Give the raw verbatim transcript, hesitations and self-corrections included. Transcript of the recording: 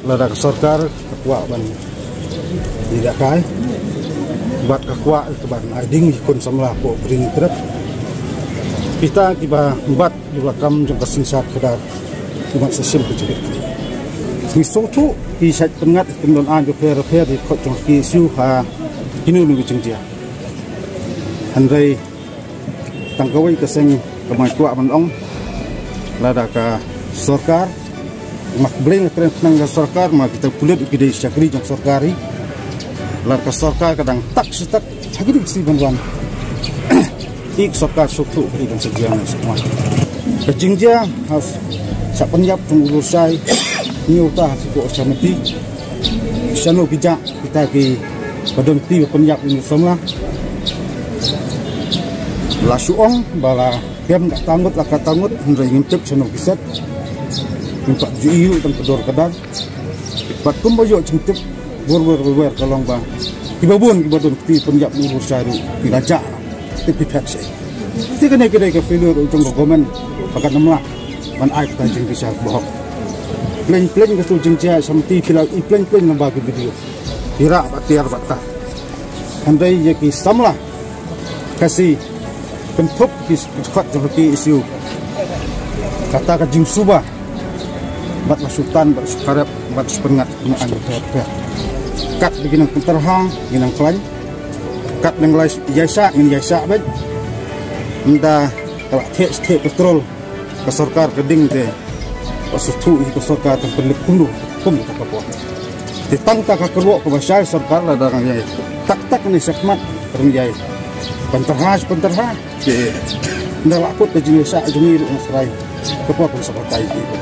Lada ka sorkar ka kwah ban ïalehkai bad ka kwah ka ban ai ding ïa ki khun samla hapoh Pring Trep, kita kiba bat ïa la kam jong ka synshar khadar ki ban sa shim ka jingkit. Ngi sngewthuh ki shait pynngat ki kyndon aiñ bapher bapher ïa ki khot jong ki issue ha kino kino ki jingjia. Hynrei tang kawei ka seng ka ma kwah ban ong, lada ka sorkar, ma ka blei nga kren khnang ka sorkar, ma kita pulit ki dei shakri jong sorkar hi. Lada ka sorkar ka dang tak shi tak ha ki dei shi ban wan. Ïa ka sorkar suk tu ki dang sa jia na semua. Ka jingjia ha sha pynïap jong u Lurshai, ñiew ta ha sha mati. Shano ki jah kita kiba don kti ba pynïap ïa u samla. La shu ong ba la kem katta ngut la katta ngut, hynrei ngim tip shano ki set. Ngim pat ju ïohi tang ka dor ka dar. Bad kumba ïoh jingtip wer wer wer wer ka long ba kiba bun kiba don kti pynïap ïa u Lurshai ruh ki la jah. Tip ki phet seh. Te kane ka dei ka failure jong ka government ba kan ym lah ban ai kata ka jingbishar ba hok. Pleng pleng katu ka jingjia sha mati phi la i pleng pleng lem bad ki video. Ki rah bad tiar bad tar. Hynrei ïa ki samla Khasi kynthup ki dkhot jong ki issue. Kata ka jingsuba bad la shu tan bad shu kharep bad shu pynngat ki ma aiñ bapher bapher. Katba ki nang pynterha ngi nang khlaiñ. Katba nang ïaishah ngin ïaishah beit. Ynda ka la theh theh petrol ka sorkar ka ding te, ba sngewthuh ïa ka sorkar kan pynlip kumno kum kata ka por. Te tang kata ka kyrwoh kaba shai sorkar lada ngan ïai tak tak ne shakhmat, ngan ïai pynterha pynterha. Te ynda la kut ka jingïaishah jong ngi ruh nga tharai ka por kan sa batai ïa ka.